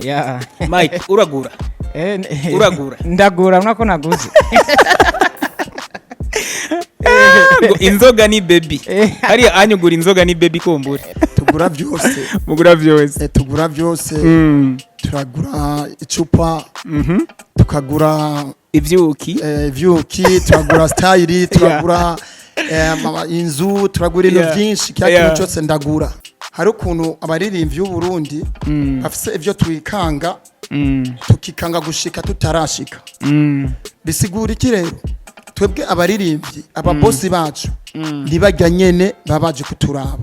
Yeah. Mike, uragura? Uragura? Ndagura, urabona ko naguze. Ngo inzoga ni baby. Hariya anyugura inzoga ni baby kumbura. Tugura byose. Mugura byose? Tugura byose. Turagura icupa, tukagura ivyuki, ivyuki, turagura style, turagura inzu, turagura ibintu byinshi, kila kintu cyose ndagura. Hari ukuntu abaririmbyi b'u Burundi bafise ivyo twikanga, tukikanga gushika tutarashika. Bisigura iki rero? Twebwe abaririmbyi, ababosi bacu ntibajya nyene baba baje kuturaba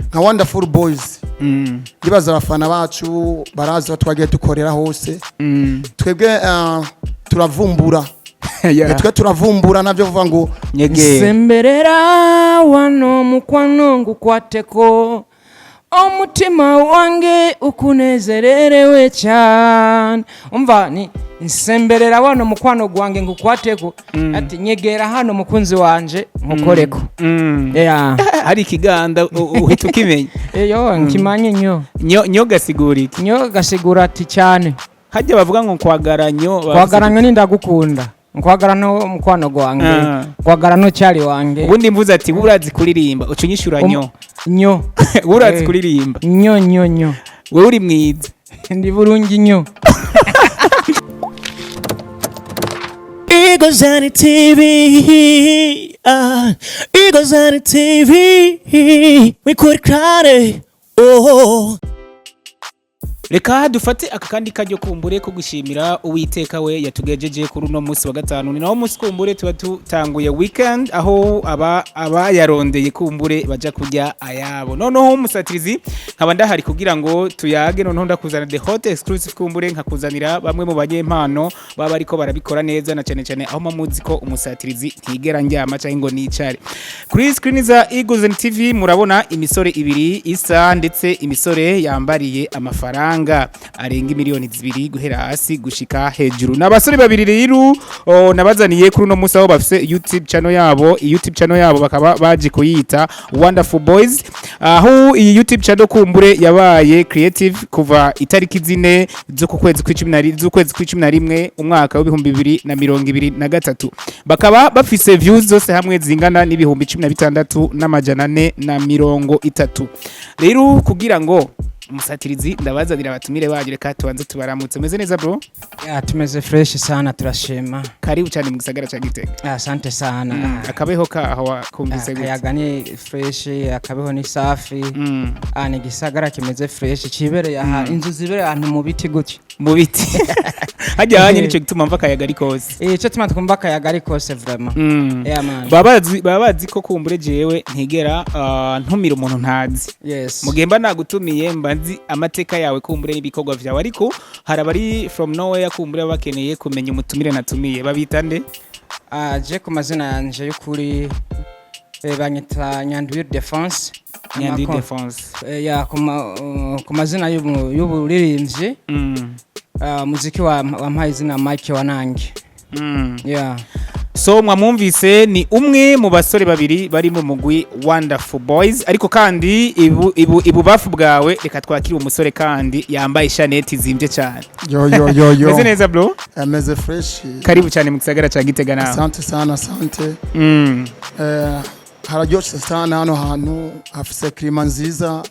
nka Wonderful Boys. Ndibaza abafana bacu barazi aho twagiye dukorera hose. Twebwe turavumbura. Twe turavumbura, navyo vuga ngo nyegera. Semberera wano mukwano ngukwateko, omutima wange ukunezererewe cyane. Umva, ni nsemberera wano mukwano gwange ngukwateko, ati nyegera hano mukunzi wanje nkukoreko. Yeah. Hari ikiganda uhita ukimenya. Eyo nkimanye nyo. Nyo nyo gasigura iki? Nyo gasigura ati cyane. Hajya bavuga ngo kwagara nyo. Kwagara ni ndagukunda, nkwagara no mukwano gwange. Kwagara no cyari wange. Ubundi mvuze ati urazi kuririmba, uca unyishura nyo. Nyo. Urazi kuririmba? Nyo nyo nyo. Wewe uri mwiza? Ndi burungi nyo. Eagles on the TV, Eagles on the TV, we could cry, oh. Reka dufate aka kandi kajyo kumbure ko gushimira Uwiteka we yatugejeje kuri uno munsi wa gatanu. Ni nawo munsi kumbure tuba tutanguye weekend, aho aba abayarondeye kumbure baja kurya ayabo. Noneho umusatirizi nkaba ndahari kugira ngo tuyage. Noneho ndakuzana the hot exclusive, kumbure nkakuzanira bamwe mu banyempano baba ariko barabikora neza, na cyane cyane aho muzi ko umusatirizi ntigera ndyama cyangwa ngo nicare. Kuri screen za Eagles TV murabona imisore ibiri isa, ndetse imisore yambariye amafaranga arenga miliyoni 2 guhera hasi gushika hejuru. N'abasore babiri rero nabazaniye kuri uno munsi, aho bafise YouTube channel yabo. Iyi YouTube channel yabo bakaba baje kuyita Wonderful Boys, aho iyi YouTube channel kumbure yabaye creative kuva itariki 4 z'ukwezi kw'icumi na rimwe umwaka w'2023, bakaba bafise views zose hamwe zingana n'16,430. Rero kugira ngo umusatirizi ndabazanira abatumire banyu, reka tubanze tubaramutse. Meze neza, bro? Ya, tumeze fresh sana, turashima. Karibu cyane mu gisagara ca Gitega. Asante sana. Akabeho kaho wakumvise gute? Akayaga ni fresh, akabeho ni safi. Ni igisagara kimeze fresh, cibereye aha, inzu zibereye ahantu mu biti gutya. Mu biti hajya hanye, nico gituma mva akayaga ari kose. Ico tuma twumva akayaga ari kose vraiment. Yeah man. Baba bazi ko kumbure jewe ntigera ntumira umuntu ntazi. Mu gihe mba nagutumiye, mba nzi amateka yawe kumbure n'ibikorwa vyawe, ariko hari abari from nowhere kumbure baba bakeneye kumenya umutumire natumiye. Babita nde? Je ku mazina yanje y'ukuri banyita Nyandwi Defense. Nyandwi Defense. Ya, ku mazina y'uburirimbyi, muziki wampaye izina Mike Wanange. Yeah. So mwamwumvise, ni umwe mu basore babiri bari mu mugwi Wonderful Boys. Ariko kandi ibubafu bwawe, reka twakire umusore kandi yambaye ishaneti zimbye cyane. Yo yo yo yo. Meze neza, bro? Ameze fresh. Karibu cyane mu gisagara ca Gitega nawe. Asante sana, asante. Hararyoshe sana hano hantu, hafise climat nziza.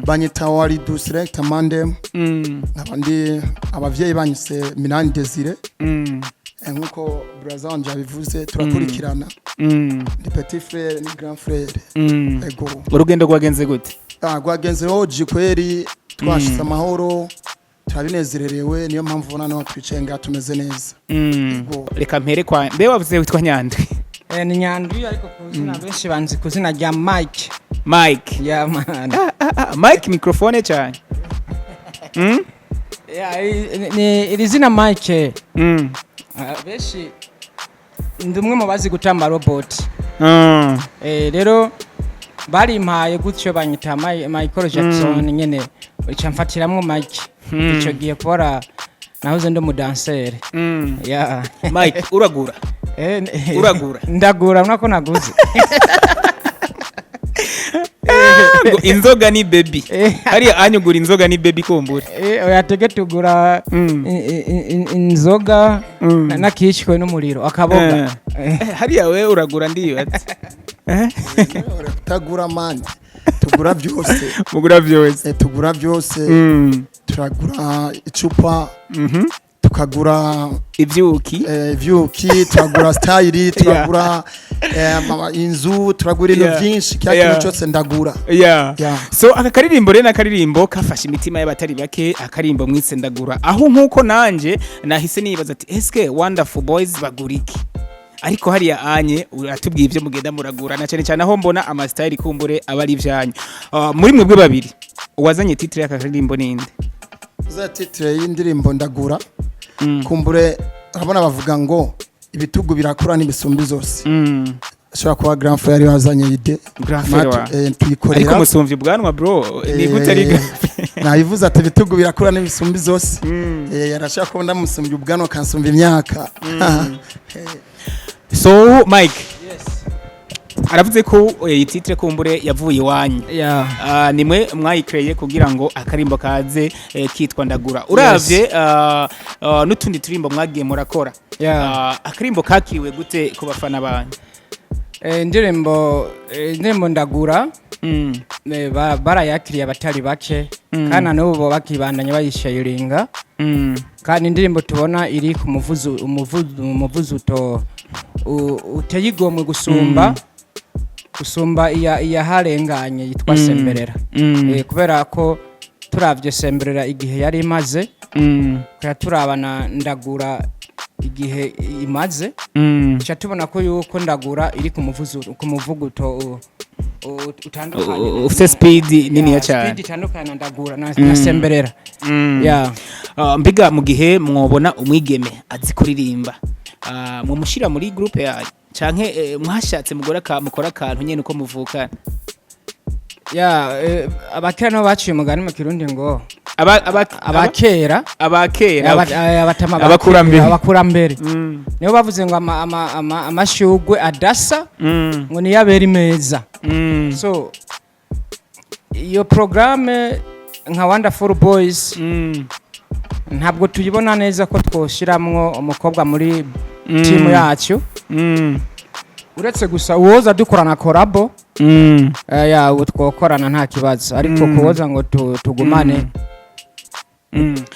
Banyita Waridu Select Mandem. Nkaba ndi abavyeyi banyise Minani Desire. Nkuko braza wanje yabivuze, turakurikirana. Ndi petit frère ni grand frère. Ego. Urugendo rwagenze gute? Rwagenze hoji kweri, twashize amahoro, turabinezererewe, niyo mpamvu ubona naho twicaye ngaha tumeze neza. Ego. Reka mpere kwa mbe wavuze witwa Nyandwi? Ni Nyandwi, ariko ku zina benshi banzi ku zina rya Mike. Mike. Yeah man. Mike microphone cyane. Yeah, ni iri zina Mike. Benshi ndi umwe mu bazi gutamba robot. Rero barimpaye gutyo, banyita Michael Jackson nyene, ica mfatiramwo Mike. Ico gihe kubora nahoze ndi umudanseri. Yeah. Mike, uragura? Uragura? Ndagura, urabona ko naguze. Ngo inzoga ni baby. Hariya anyugura inzoga ni baby kumbura. Oya, tege tugura inzoga nakishwe n'umuriro akaboga. Hariya we uragura ndiyo ati. Tagura mani, tugura byose. Mugura byose. Tugura byose. Turagura icupa, tukagura ivyuki, ivyuki, turagura style, turagura inzu, turagura ibintu byinshi, kila kintu cyose ndagura. Yeah. So aka karirimbo rero n'akaririmbo kafashe imitima y'abatari bake, akaririmbo mwitse "Ndagura", aho nkuko nanje nahise nibaza ati: "Eske Wonderful Boys bagura iki?" Ariko hariya anye uratubwiye ibyo mugenda muragura, na cyane cyane aho mbona ama style kumbure aba ari ibyanyu. Muri mwebwe babiri, uwazanye titre y'aka karirimbo ninde? Za titre y'indirimbo "Ndagura", kumbure urabona bavuga ngo ibitugu birakura n'ibisumbi zose. Ashobora kuba grand frère yari wazanye idée. Grand frère tuyikorera. Ariko musumvye ubwanwa bro, ni gute ari Nabivuze ati ibitugu birakura n'ibisumbi zose. Yarashaka ko ndamusumbya ubwanwa, akansumba imyaka. So Mike aravuze ko iyi titre kumbure yavuye iwanyu. Yeah. Nimwe mwayikreye kugira ngo akarimbo kaze kitwa "Ndagura". Uravye n'utundi turimbo mwagiye murakora, akarimbo kakiriwe gute ku bafana banyu? Indirimbo "Ndagura" barayakiriye abatari bake, kandi na n'ubu bakibandanya bayishayiringa, kandi indirimbo tubona iri ku muvuzu umuvuzuto uteye igomwe gusumba iyaharenganye yitwa "Semberera". Kubera ko turavye "Semberera" igihe yari imaze, tukaba turabana "Ndagura" igihe imaze, tuca tubona ko yuko "Ndagura" iri ku muvuzu ku muvuguto utandukanye. Ufite speed niniya cyane. Speed itandukanye na "Ndagura" na "Semberera". Yeah. Mbega mu gihe mwobona umwigeme azi kuririmba, mumushira muri groupe yanyu, canke mwashatse mugora ka mukora akantu nyene uko muvukana? Yeah, abakera nibo baciye umugani mu Kirundi ngo aba abakera abakera abatama Abakurambere. Abakurambere nibo bavuze ngo amashugwe adasa ngo niyo abera imeza. So iyo programme nka Wonderful Boys ntabwo tuyibona neza ko twoshiramwo umukobwa muri timu yacu, uretse gusa uwoza dukorana collabo. Ya, ubu twokorana nta kibazo, ariko kuwoza ngo tugumane,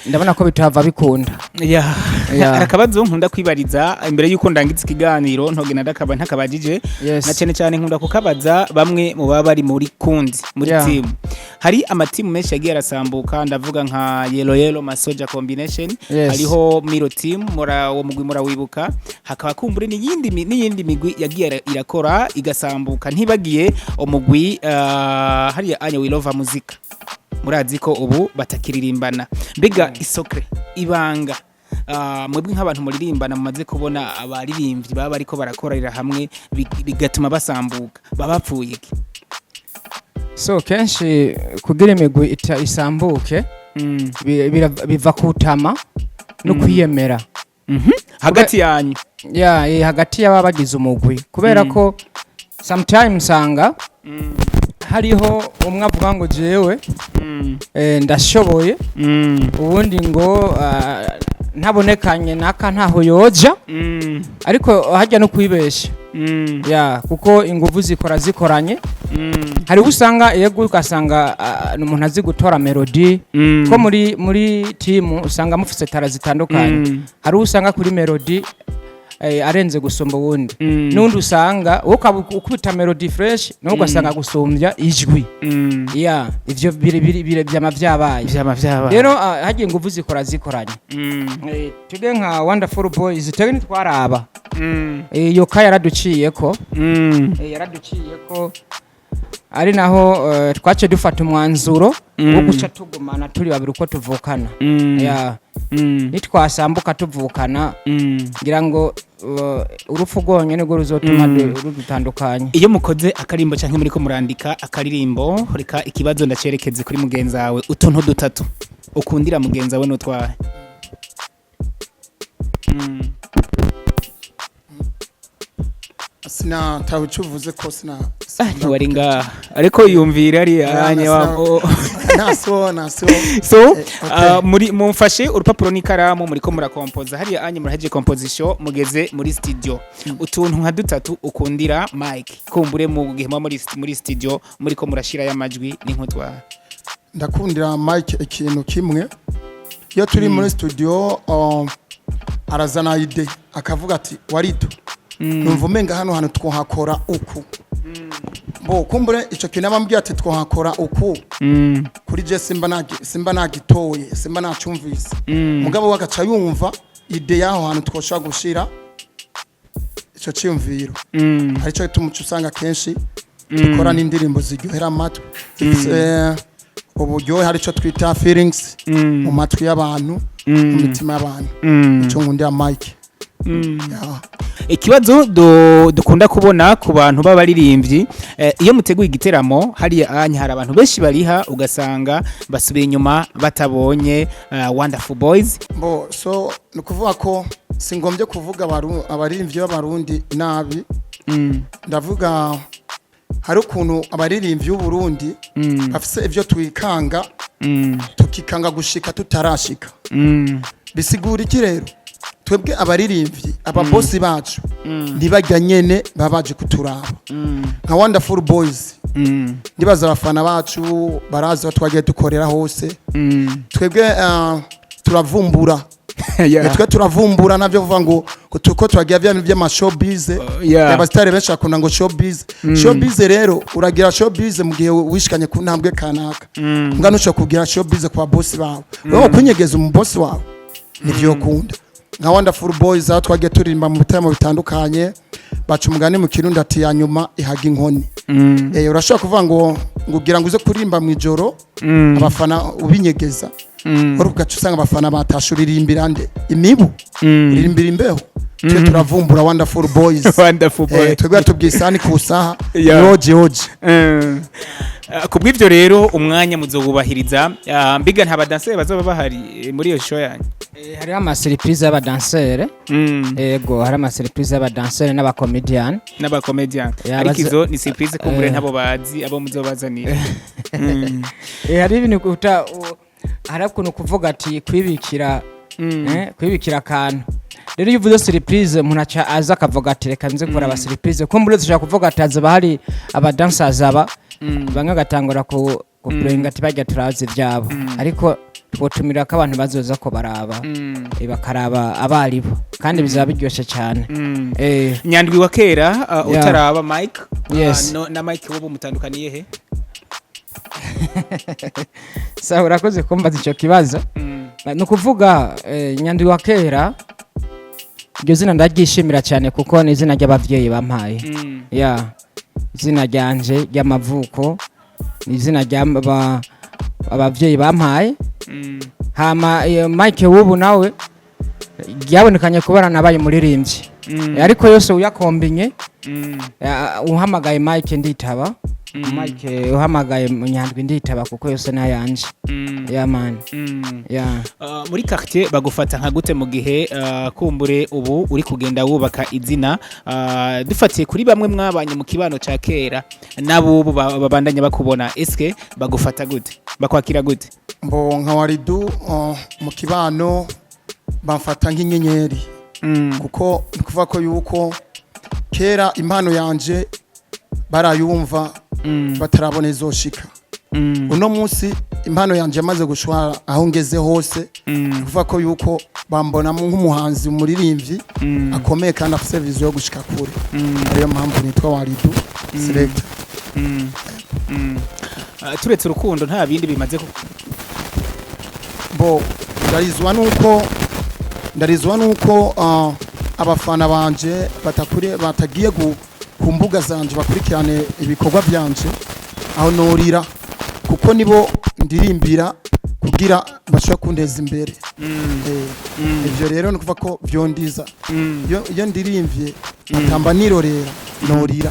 ndabona ko bitava bikunda. Yeah. Hari akabazo nkunda kwibariza imbere y'uko ndangiza ikiganiro, ntogenda ndakaba ntakabajije. Na cyane cyane nkunda kukabaza bamwe mu baba bari muri kundi muri team. Hari amatimu menshi yagiye arasambuka, ndavuga nka Yellow Yellow Masoja Combination, hariho Miro Team, mura uwo mugwi murawibuka, hakaba kumbure n'iyindi migwi yagiye irakora igasambuka, ntibagiye umugwi hariya anya We Love Muzika, murazi ko ubu batakiririmbana. Mbega isokre ibanga, mwebwe nk'abantu muririmbana mumaze kubona abaririmbyi baba bariko barakorera hamwe bigatuma basambuka, baba bapfuye iki? So kenshi kugira imigwi isambuke, biva kutama no kwiyemera. Hagati yanyu? Ya, hagati y'ababa bagize umugwi, kubera ko sometimes usanga hariho umwe avuga ngo jewe ndashoboye, ubundi ngo ntabonekanye naka ntaho yoja, ariko hajya no kwibesha. Ya, kuko inguvu zikora zikoranye. Hariho usanga yego ugasanga ni umuntu azi gutora melody, ko muri timu usanga mufise talent zitandukanye. Hariho usanga kuri melody arenze gusumba uwundi, n'undi usanga wowe ukaba ukubita melody fresh, nawe ugasanga gusumbya ijwi. Ya, ivyo biri vyama vyabaye. Vyama vyabaye. Rero hagiye inguvu zikora zikoranye. Twebwe nka Wonderful Boys twebwe ntitwaraba. Iyo ka yaraduciyeko. Yaraduciyeko, ari naho twace dufata umwanzuro wo guca tugumana turi babiri uko tuvukana. Ya, nitwasambuka tuvukana, ngira ngo urupfu rwonyene rwo ruzotuma rudutandukanya. Iyo mukoze akarimbo canke muriko murandika akaririmbo, reka ikibazo ndacerekeze kuri mugenzi wawe: utuntu dutatu ukundira mugenzi wawe n'utwahe? Sinatawe icyo uvuze ko sina. Ntiwari ngaha, ariko yumvira ari anya wa Nasibo, nasibo. So Okay. Muri mumfashe urupapuro n'ikaramu, muriko murakompoza hariya anya, muraheje composition, mugeze muri studio. Utuntu nka dutatu ukundira Mike, kumbure mu gihe muba muri studio muriko murashira y'amajwi, ni nk'utwa? Ndakundira Mike ikintu kimwe: iyo turi muri studio, arazana idée, akavuga ati: "Warido, numva umenga hano hantu twohakora uku." Bo kumbure ico kintu abambwiye ati twohakora uku, kuri je simba nagitoye, simba nacumvise. Mugabo we agaca yumva idée y'aho hantu twoshobora gushira ico ciyumviro. Arico gituma uca usanga kenshi dukora n'indirimbo ziryohera amatwi, zifise uburyohe, arico twita feelings mu matwi y'abantu, mu mitima y'abantu. Ico nkundira Mike. Yeah. Ikibazo dukunda kubona ku bantu b'abaririmbyi, iyo muteguye igiteramo hariya anya, hari abantu benshi bariha, ugasanga basubiye inyuma batabonye Wonderful Boys. Bo so ni ukuvuga ko singombye kuvuga abaririmbyi b'Abarundi nabi. Ndavuga hari ukuntu abaririmbyi b'Uburundi bafise ivyo twikanga, tukikanga gushika tutarashika. Bisigura iki rero? Twebwe abaririmbyi, ababosi bacu ntibajya nyene baba baje kuturaba nka Wonderful Boys. Ndibaza abafana bacu barazi aho twagiye dukorera hose. Twebwe turavumbura. Twe turavumbura, navyo kuvuga ngo tuko turagira vya bintu vy'ama showbiz. Abasitari benshi bakunda ngo showbiz, showbiz. Rero uragira showbiz mu gihe wishikanye ku ntambwe kanaka. Mbwa ntushobora kugira showbiz ku babosi bawe. Wewe kunyegeza umubosi wawe nivyo ukunda. Nka Wonderful Boys, aho twagiye turirimba mu bitaramo bitandukanye, baca umugani mu Kirundi ati: "Ya nyuma ihaga inkoni." Urashobora kuvuga ngo ugira ngo uze kuririmba mu ijoro, abafana ubinyegeza, uri ugaca usanga abafana batashe. Uririmbira nde? Imibu? Uririmbira imbeho? Twe turavumbura, Wonderful Boys. Wonderful Boy. Twebwe tubwiye isani ku saha. Yoje yoje. Kubw'ivyo rero umwanya muzowubahiriza. Mbiga nta badanseri bazoba bahari muri iyo show yanyu? Hariho amasurprise y'abadansere. Ego, hari amasurprise y'abadansere n'abacomedian. N'abacomedian. Yeah, ariko izo ni surprise, kumbure ntabo bazi abo muzobazanira. Hari ibintu hari ukuntu kuvuga ati kwibikira, kwibikira akantu. Rero iyo uvuze surprise, umuntu aca aza akavuga ati: "Reka nze gukora aba surprise." Kumbure dushobora kuvuga ati hazoba hari abadancers, aba bamwe bagatangura ku kupurenga ati bajya turazi ibyabo. Ariko twotumira ko abantu bazoza ko baraba, bakaraba abaribo, kandi bizaba biryoshye cyane. Nyandwi wa kera, utaraba Mike, Yes. no, na Mike wowe mutandukaniye he? Sawa, urakoze kumbaza icyo kibazo. Ni ukuvuga Nyandwi wa kera, iryo zina ndaryishimira cyane kuko ni izina ry'ababyeyi bampaye. Ya, izina ryanje ry'amavuko ni izina abavyeyi bampaye. Hama iyo Mike w'ubu nawe ryabonekanye kubera nabaye umuririmbyi. Ariko yose uyakombinye, uhamagaye Mike nditaba, Mike uhamagaye Nyandwi nditaba, kuko yose nayanje. Ya man. Ya. Muri quartier bagufata nka gute mu gihe kumbure ubu uri kugenda wubaka izina, dufatiye kuri bamwe mwabanye mu kibano ca kera n'abubu babandanya bakubona, eske bagufata gute, bakwakira gute? Mbo nka Waridu, mu kibano bamfata nk'inyenyeri, kuko ni kuvuga ko yuko kera impano yanje barayumva batarabona izoshika. Uno munsi impano yanje yamaze gushwara aho ngeze hose. Ni kuvuga ko yuko bambonamo nk'umuhanzi, umuririmbyi akomeye kandi afise vision yo gushika kure. Ariyo mpamvu nitwa Waridu Selector. Turetse urukundo, nta bindi bimaze Bo ndarizwa nuko abafana banje batakuri batagiye ku mbuga zanje bakurikirane ibikorwa byanje. Aho norira, kuko nibo ndirimbira kugira bashobore kunteza imbere. Ivyo rero ni kuvuga ko vyondiza. Iyo ndirimvye nkatamba nirorera, norira.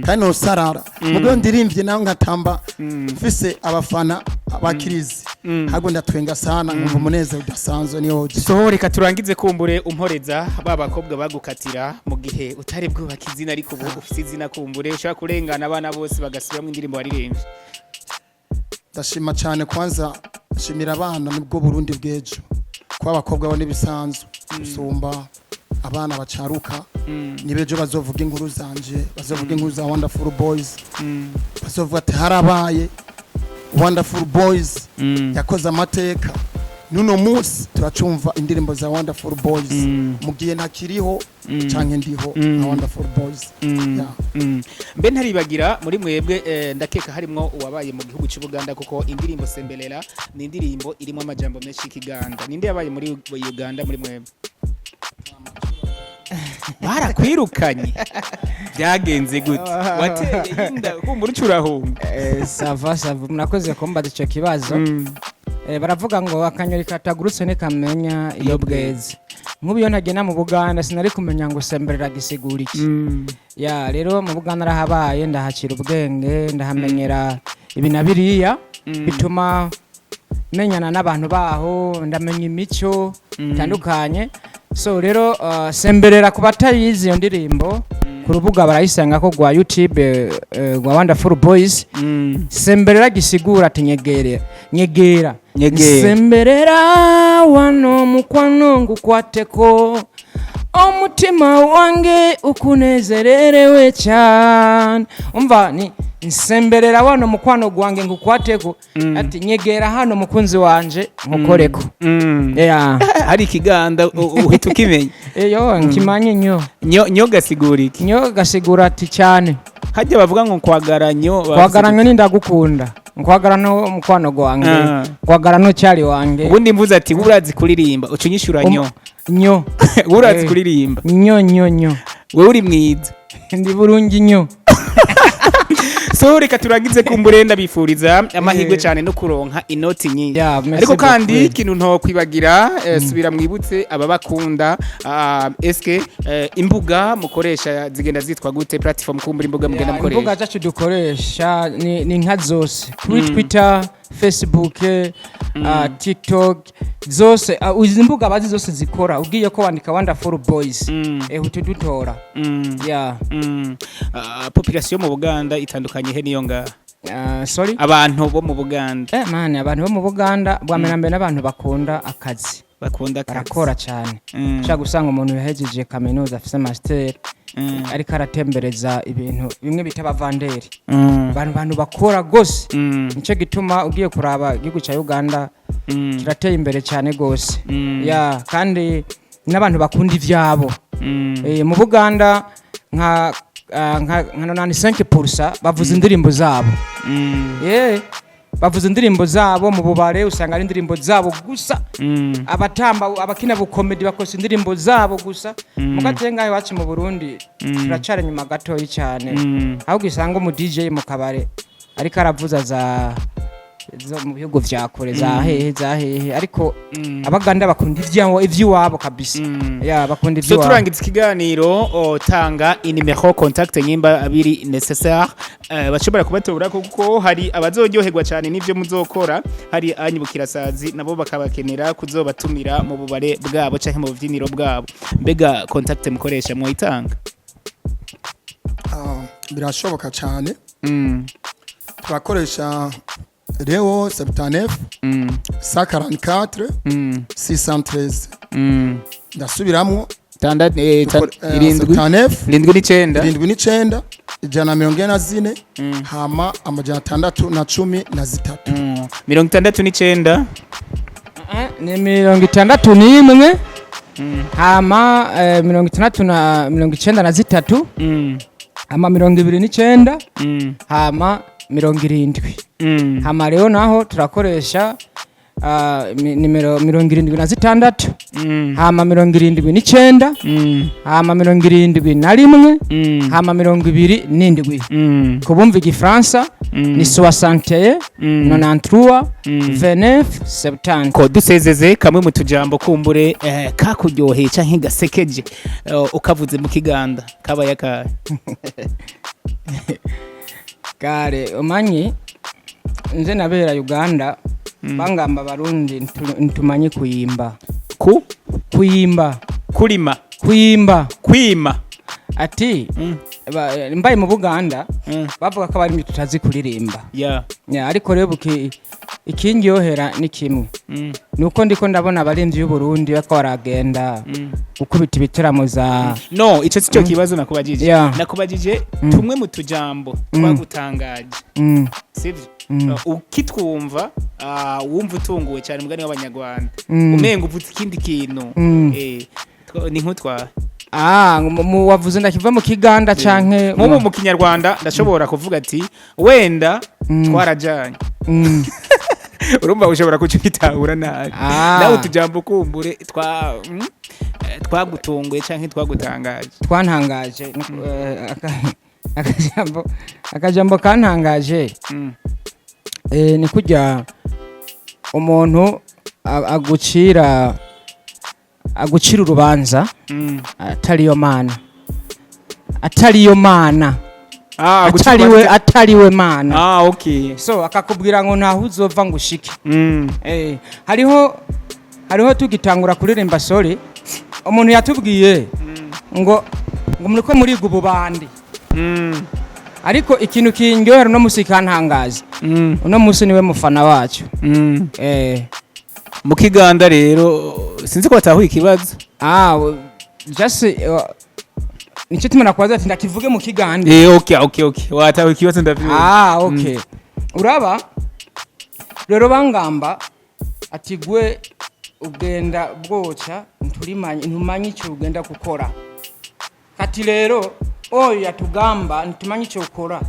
Kandi nosarara mugabo ndirimbye nawe nkatamba mfise abafana abakirizi, ahubwo ndatwenga sana, nkumva umunezero udasanzwe niyo woje. So reka turangize kumbure umporeza ba bakobwa bagukatira mu gihe utari bwubaka izina, ariko ubu ufite izina, kumbure ushobora kurengana abana bose bagasubiramo indirimbo waririmbye. Ndashima cyane. Kwanza nshimira abana, nibwo Burundi bw'ejo, kuba abakobwa bo n'ibisanzwe gusumba abana bacaruka. Nibejo bazovuga inkuru zanje, bazovuga inkuru za Wonderful Boys, bazovuga ati harabaye Wonderful Boys yakoze amateka. N'uno munsi turacumva indirimbo za Wonderful Boys mu gihe ntakiriho canke ndiho nka Wonderful Boys. Yeah. Mbe ntaribagira muri mwebwe, ndakeka harimwo uwabaye mu gihugu cy'Ubuganda, kuko indirimbo Semberera ni indirimbo irimo amajambo menshi y'Ikiganda. Ninde yabaye muri Uganda muri mwebwe? Barakwirukanye? Byagenze gute? Wateye inda kumbura uca urahunga? Ça va, ça va, murakoze kumbaza ico kibazo. Baravuga ngo akanyoni katagurutse ntikamenya iyo bweze. Nk'ubu iyo ntagenda mu Buganda sinari kumenya ngo semberera gisigura iki. Ya, rero mu Buganda arahabaye, ndahakira ubwenge, ndahamenyera ibi na biriya, bituma menyana n'abantu baho, ndamenya imico itandukanye. So rero semberera, ku batayizi iyo ndirimbo, ku rubuga barayisanga ko rwa YouTube rwa Wonderful Boys. Semberera gisigura ati nyegere, nyegera. Nyegera. Semberera wano mukwano ngukwateko, omutima wange ukunezererewe cyane. Umva, ni nsemberera wano mukwano gwange ngukwateko, ati nyegera hano mukunzi wanje nkukoreko. Yeah. Hari ikiganda uhita ukimenya. Eyo nkimanye nyo. Nyo, nyo gasigura iki? Nyo gasigura ati cyane. Hajya bavuga ngo kwagara nyo. Kwagara ni ndagukunda, nkwagara no mukwano gwange. Nkwagara no cyari wange. Ubundi mvuze ati urazi kuririmba, uca unyishura nyo. Nyo. Urazi kuririmba? Nyo, nyo, nyo. Wewe uri mwiza? Ndi burungi nyo. So reka turangize kumbure ndabifuriza amahirwe cyane no kuronka inoti nyinshi. Yeah, merci Ariko kandi beaucoup. ikintu ntokwibagira, subira mwibutse ababakunda, eske imbuga mukoresha zigenda zitwa gute? Platform, kumbura imbuga mugenda Yeah, mukoresha. Imbuga zacu dukoresha ni nka zose, kuri Twitter, Facebook, TikTok, zose. Izi mbuga abazi zose zikora, ugiye ko wandika Wonderful Boys, utudutora. Yeah. Population mu Buganda itandukanye he niyo ngaha? Sorry? Abantu bo mu Buganda. Man, abantu bo mu Buganda bwa mbere na mbere n'abantu bakunda akazi. Bakunda akazi. Barakora cyane. Ushobora gusanga umuntu yahejeje kaminuza, afise master, ariko aratembereza ibintu bimwe bita abavanderi. Abantu bakora gose. Nicyo gituma ugiye kuraba igihugu cya Uganda kirateye imbere cyane gose. Ya, kandi n'abantu bakunda ivyabo. Mu Buganda nka 95% bavuza indirimbo zabo. Bavuza indirimbo zabo mu bubare, usanga ari indirimbo zabo gusa. Abatamba, abakina bukomedi bakosa indirimbo zabo gusa. Mugateye ngaho iwacu mu Burundi turacara inyuma gatoyi cyane, ahubwo usanga umu DJ mu kabare ariko aravuza za zo mu bihugu vya kure, za hehe, za hehe, ariko Abaganda bakunda ivyabo, ivy'iwabo kabisa. Ya, bakunda So ivy'iwabo. Turangiza ikiganiro, tanga inimero contact nyimba biri nécessaire, bashobora kubatora, kuko hari abazoryoherwa cyane n'ivyo muzokora, hari anyibukirasazi nabo bakabakenera kuzobatumira mu bubare bwabo canke mu buvyiniro bwabo. Mbega contact mukoresha mwoyitanga? Ah, birashoboka cyane. Turakoresha zéro 79 144 613. Ndasubiramwo. Tandatu, irindwi. 79. 79. 79, 144, hama 613. 69. Ni 61, hama 60 na 93, hama 29, hama 70. Hama rero naho turakoresha nimero 76, hama 79, hama 71, hama 27. Kubumva igifaransa. Ni 61 93 29 70. Ko dusezeze kamwe mu tujambo kumbure kakuryoheye canke gasekeje, ukavuze mu Kiganda kabaye akahe? Kare omanyi nze nabeera Uganda, bangamba Barundi ntumanyi kuyimba. Ku? Kuyimba. Kurima? Kuyimba. Kwima? Ati mbaye mu Buganda, bavuga ko abarimyi tutazi kuririmba. Ya, ariko rero ikindyohera ni kimwe, nuko ndiko ndabona abarimvyi b'Uburundi bako baragenda gukubita ibiteramo za No, ico sico kibazo nakubajije. Nakubajije tumwe mu tujambo twagutangaje, sivyo? Ukitwumva, wumva utunguwe cyane, mugani w'Abanyarwanda, umenga uvuze ikindi kintu. Ni nk'utwa Ah, wavuze ndakiva mu Kiganda canke? Nk'ubu mu Kinyarwanda ndashobora kuvuga ati wenda twarajanye. Urumva ushobora kuca ugitahura nabi. Nawe utujambo kumbure twa twagutunguye canke twagutangaje. Twantangaje, akajambo kantangaje, ni kurya umuntu agucira urubanza atariyo Mana, atariyo Mana, atariwe Mana. Ah, okay. So akakubwira ngo ntaho uzova ngo ushike. Hariho tugitangura kuririmba, sorry, umuntu yatubwiye ngo muriko muriga ububandi. Ariko ikintu kindyohera uno musi kantangaza, uno musi niwe mufana wacu. Mu Kiganda rero sinzi ko batahuye ikibazo. Ah, just nicyo tumena kubaza ati ndakivuge mu Kiganda. Okay, watahuye ikibazo, ndavyumva. Ah, okay. Uraba rero bangamba ati gwe ugenda bwoca nturimanye, ntumanyi icyo ugenda gukora. Kati rero oyo yatugamba ntumanyi icyo ukora,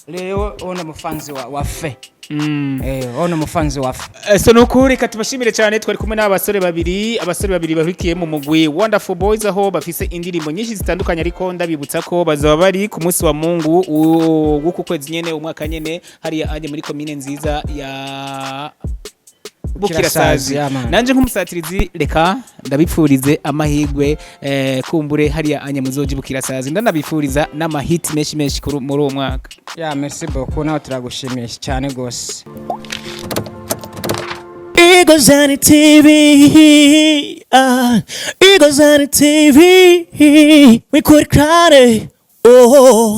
rero ono mufanzi wa waffe. Ono mufanzi waffe. So nuko reka tubashimire cyane. Twari kumwe n'abasore babiri, abasore babiri bahurikiye mu mugwi Wonderful Boys, aho bafise indirimbo nyinshi zitandukanye, ariko ndabibutsa ko bazaba bari ku munsi wa Mungu w'uku kwezi nyene, umwaka nyene, hariya anje muri komine nziza ya Bukirasazi. Yeah, man. Nanje nk'umusatirizi reka ndabipfurize amahirwe, kumbure hariya anye muzoji Bukirasazi, ndanabifuriza n'amahiti menshi menshi muri uwo mwaka. Ya, merci beaucoup, nawe turagushimiye cyane gose. Eagles on TV, ah, Eagles on TV, we could cry, oh.